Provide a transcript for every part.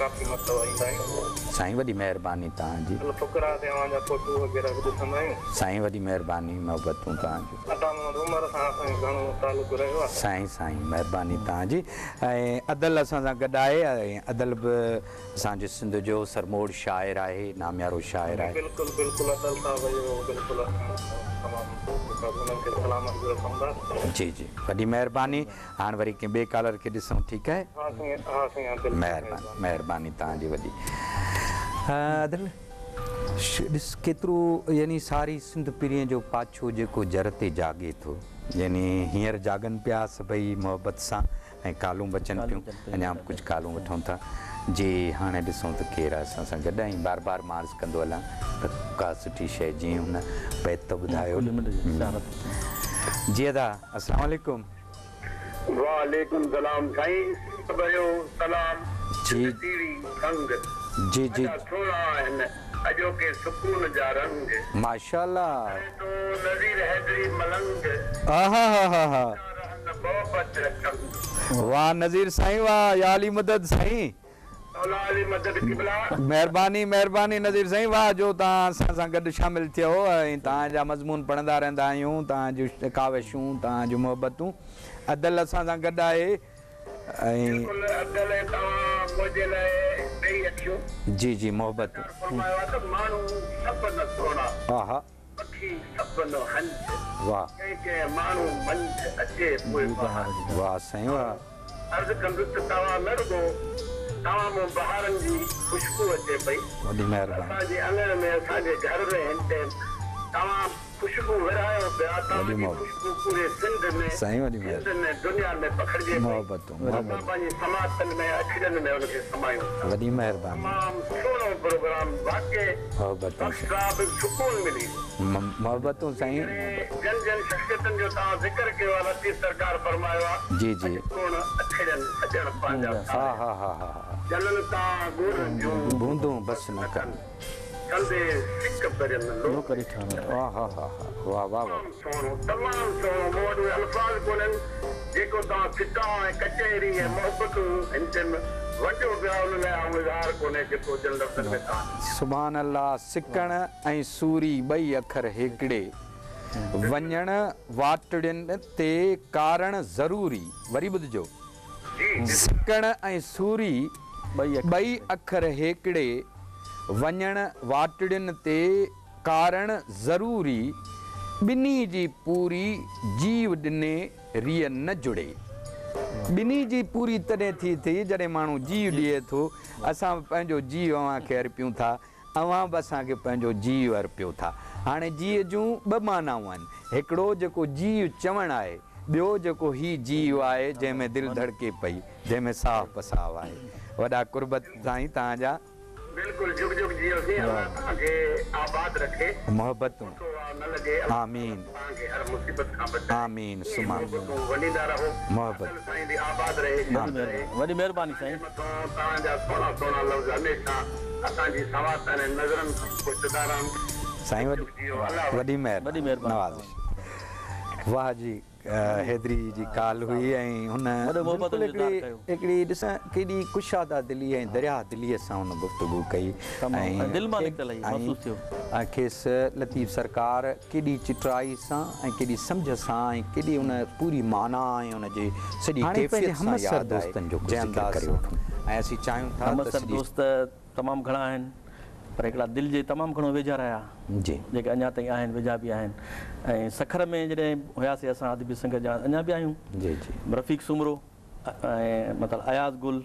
ڪافي مطلب ايندا آهيون. سائين وڏي مهرباني توهان جي. الفقراء تي اوهان جا فوٽو وغيره به ڏسندا آهيون. سائين وڏي مهرباني محبتون توهان جون. عطا محمد عمر سان اسان جو گهڻو تعلق رهيو آهي. سائين سائين مهرباني توهان جي ۽ ادل اسان سان گڏ آهي ۽ ادل به اسان جي سنڌ جو سرموڙ شاعر آهي ناميارو شاعر آهي. بلڪل بلڪل ادل صاحب جو بلڪل اسان تمام انهن کي سلام عرض رکون ٿا. جي جي وڏي مهرباني هاڻ وري ڪنهن ٻئي ڪالر کي ڏسون ٺيڪ آهي. ها سائين ها سائين ها بلڪل مهرباني مهرباني توهان جي وڏي ادل ڏس ڪيترو يعني ساري سنڌ پرينء جو پاڇو جيڪو جر تي جاڳي ٿو يعني هينئر جاڳن پيا سڀئي محبت سان ۽ ڪالون به اچن پيون اڃا به ڪجهه ڪالون وٺون ٿا جي هاڻي ڏسون ته ڪير آهي اسان سان گڏ ۽ بار بار مان عرض ڪندو هلان ته ڪا سٺي شيء جيئن هن بيت ته ٻڌايو جي ادا السلام عليڪم. وعليڪم سلام سائين ڀريو سلام جي سنڌ ٽي وي سنگ جي جي ادا سهڻا آهن اڄوڪي سڪون جا رنگ. ماشاءالله. ڪري ٿو نذير حيدري ملنگ. آهاهاهاها. ٿا رهن محبت جا چنگ. واه نذير سائين واه يا علي مدد سائين. مولا علي مدد قبلا. مهرباني مهرباني نذير سائين واه جو توهان اسان سان گڏ شامل ٿيو ۽ توهان جا مضمون پڙهندا رهندا آهيون توهان جون ڪاوشون توهان جون محبتون ادل اسان سان گڏ آهي ۽. بلڪل ادل توهان منهنجي لاء ٻئي اکيون. جي جي محبتون. سرڪار فرمايو آهي ته ماڻهو سڀ نه سهڻا. آها. پکي سڀ نه هنج. واه. ڪنهن ڪنهن ماڻهو منجهه اچي پوء بهار. واه سائين واه. عرض ڪندس ته توهان نه رڳو توهان مون بهارن جي خوشبو اچي پئي. وڏي مهرباني. اسان جي اڱڻ ۾ اسان جي گهر ۾ هن ٽيم توهان خوشبو ورهايو پيا توهان وڏي جي محبت. خوشبو پوري سنڌ ۾ سائين وڏي هند مهرباني. ۾ دنيا ۾ پکڙجي پئي. محبتون اسان محبتون. پنهنجي سماعتن ۾ اکڙين ۾ ان کي سمايون ٿا. وڏي مهرباني. تمام سهڻو پروگرام واقعي محبتون بخش صاحب سڪون ملي ويو. محبتون سائين جڏهن جن جن شخصيتن جو توهان ذڪر ڪيو آهي لطيف سرڪار فرمايو آهي جي جي. اڄ ڪوڻ اکڙين سڄڻ پنهنجا ها ساريا. ها ها ها ها. جلن تان ڳوڙهن جون بوندون بس نه ڪن. ڪندي سڪ پرين لوڪ ڏٺا. ها ها ها ها واه واه واه. تمام سهڻو تمام سهڻو مون وٽ اهي الفاظ ڪونهن جيڪو توهان سٽا ۽ ڪچهري ۽ محبتون هن ٽيم ونڊيو پيا ان لاء آئون اظهار ڪونهي جيڪو جن لفظن ۾ توهان لکيو. سبحان الله سڪڻ ۽ سوري ٻئي اکر هيڪڙي وڃڻ واٽڙين تي ڪارڻ ضروري وري ٻڌجو جي سڪڻ ۽ سوري ٻئي اکر هيڪڙي وڃڻ واٽڙين تي ڪارڻ ضروري ٻنهي جي پوري جيو ڏني ريء نه جڙي. ٻنهي جي پوري تڏهن ٿي ٿئي جڏهن ماڻهو جيء ڏئي ٿو. اسان به پنهنجو جيء اوهان کي ارپيون ٿا، اوهان به اسان کي پنهنجو جيء ارپيو ٿا. هاڻي جيء جون ٻه معنائون آهن. هڪڙو جيڪو جيء چوڻ آهي، ٻيو جيڪو هي جيء آهي جنهن ۾ دل ڌڙڪي پئي، جنهن ۾ ساهه پساهه آهي. وڏا قرب سائين توهان جا. بلڪل جگ جگ جيئو سين الله توهان کي آباد رکي محبتون کوٽو واء نه لڳي الله آمين توهان کي هر مصيبت کان بچائي آمين ائين ثم آمين محبتون ونڊيندا رهو محبت ادل سائين به آباد رهي شاد رهي وڏي مهرباني اسان جي سائين. مٿون توهان جا سهڻا سهڻا لفظ هميشه اسان جي سواتن ۽ نظرن کان پهچندا رهن سائين جگ وڏي جگ جيئو الله وڏي وڏي مهرباني مهرباني نوازش واه جي حيدري جي ڪال هئي ۽ هن وڏو محبتن بلڪل جو اظهار هڪڙي ڪيو. هڪڙي ڏس ڪيڏي ڪشاده دلي ۽ درياهه دليء سان هن گفتگو ڪئي تمام ۽ دل مان نڪتل هئي محسوس ٿيو. ۽ کيس لطيف سرڪار ڪيڏي چٽرائي سان ۽ ڪيڏي سمجهه سان ۽ ڪيڏي ان پوري معنيٰ ۽ ان جي سڄي هاڻي پنهنجي ڪيفيت سان همعصر ياد آهي دوستن جو ڪجهه جنهن ذڪر انداز ڪري سان وٺون. ۽ اسين چاهيون ٿا ته همعصر سڄي دوست تمام گهڻا آهن پر هڪڙا دل جي تمام گهڻو ويجها رهيا جي. جيڪي اڃا تائين آهن ويجها به آهن ۽ سکر ۾ جڏهن هياسي اسان ادبي سنگت جا اڃا به آهيون جي جي. رفيق سومرو ۽ مطلب اياز گل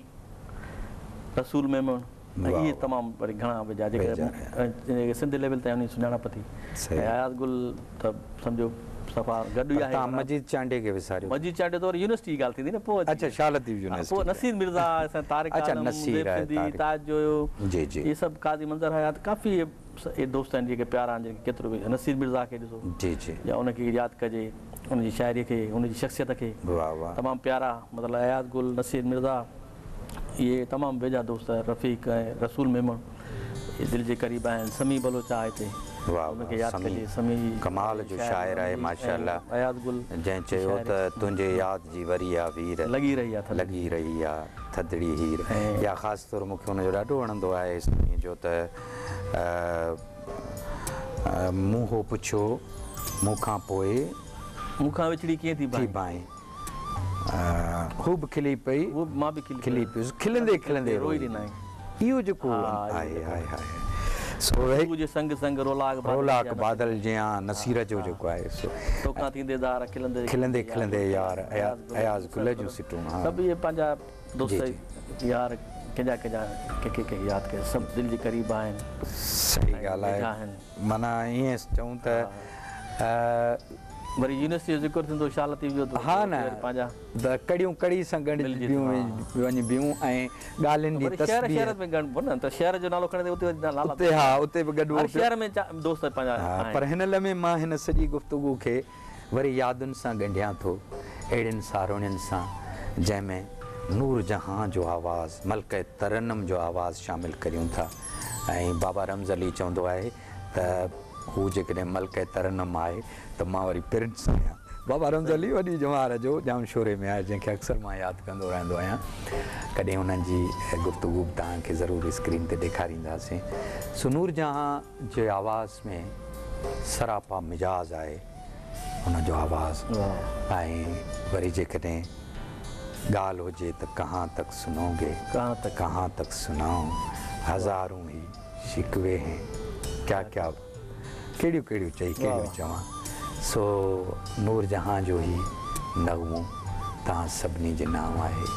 رسول ميمڻ ۽ واهه اهي واهه. تمام وري گهڻا ويجها جيڪي ويجها رهيا. جيڪي سنڌ ليول تائين انهن جي سڃاڻپ ٿي صحيح. ۽ اياز گل ته سمجهو صفا گڏ ئي پر آهي توهان معنيٰ مجيد چانڊيي کي وساريو. مجيد چانڊيو ته وري يونيورسٽي جي ڳالهه ٿيندي نه پوء اچي اڇا شاهه لطيف ها يونيورسٽي پوء نصير مرزا اسان طارق اڇا عالم نصير زيب آهي سنڌي طارق تاج جويو جي جي. اهي سڀ قاضي منظر حيات ڪافي اهي دوست آهن جيڪي پيارا آهن جن کي ڪيترو به نصير مرزا کي ڏسو جي جي. يا ان کي ياد ڪجي ان جي شاعري کي ان جي شخصيت کي واه واه. تمام پيارا مطلب اياز گل نصير مرزا اهي تمام ويجها دوست رفيق ۽ رسول ميمڻ اهي دل جي قريب آهن سميع بلوچ آهي هتي. واهه ان کي واهه ياد سميع ڪجي سميع جي ڪمال جو شاعر آهي ماشاء الله اياز گل جنهن چيو ته تنهنجي ياد جي وري آ وير لڳي رهي آ ٿڌڙي لڳي رهي آ ٿڌڙي هير يا خاص طور مون کي ان جو ڏاڍو وڻندو آهي سميع جو ته مون هو پڇيو مون کان پوء مون کان وڇڙي ڪيئن ٿي ٿي ڀانئين هو به کلي پئي هو مان به کلي پيس کلندي کلندي روئي ڏنائين اهو جيڪو آهي هاء هاء سو خوشبو جي سنگ سنگ رولاڪ رولاڪ بادل جيان نصير جو جيڪو آهي سو توکان ٿيندي ڌار کلندي کلندي کلندي يار اياز گل جون سٽون ها سڀ اهي پنهنجا دوست يار ڪنهن جا ڪنهن جا ڪنهن کي ڪنهن کي ياد ڪجي سڀ دل جي قريب آهن. صحيح ڳالهه آهي معنيٰ ائين چئون ته. وري يونيورسٽي جو ذڪر ٿيندو شاهه لطيف جو ته ها نه وري پنهنجا. ته ڪڙيون ڪڙي سان ڳنڍبيون وڃبيون ۽ ڳالهين جي وري شهر تسبيح. شهر ۾ ڳڻبو نه ته شهر جو نالو کڻي ته اتي وري نالا اتي ها اتي به ڳنڍبو هر شهر ۾ دوست پنهنجا آهن. پر هن لمحي مان هن سڄي گفتگو کي وري يادن سان ڳنڍيان ٿو، اهڙين ساروڻين سان جنهن ۾ نور جهان جو آواز، ملڪه ترنم جو آواز شامل ڪريون ٿا ۽ بابا رمز علي چوندو آهي ته هو جيڪڏهن ملڪه ترنم آهي ته مان وري پرنس آهيان. بابا رمز علي وڏي ڄمار جو ڄامشوري ۾ آهي جنهن کي اڪثر مان ياد ڪندو رهندو آهيان. ڪڏهن انهن جي گفتگو به توهان کي ضرور اسڪرين تي ڏيکارينداسين. سو نور جهان جي آواز ۾ سراپا مجاز آهي ان جو آواز ۽ وري جيڪڏهن ڳالهه هجي ته ڪهان تڪ سنوگي ڪهان تڪ سنائون هزارون هي شڪوي هين ڪيا ڪيا ڪهڙيون ڪهڙيون چئي ڪهڙيون چوان سو نور جهان جو هي نغمو توهان سڀني جي نانء آهي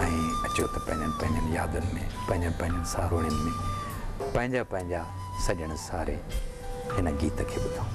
۽ اچو ته پنهنجن پنهنجن يادن ۾ پنهنجن پنهنجن ساروڻين ۾ پنهنجا پنهنجا سڄڻ ساري هن گيت کي ٻڌون.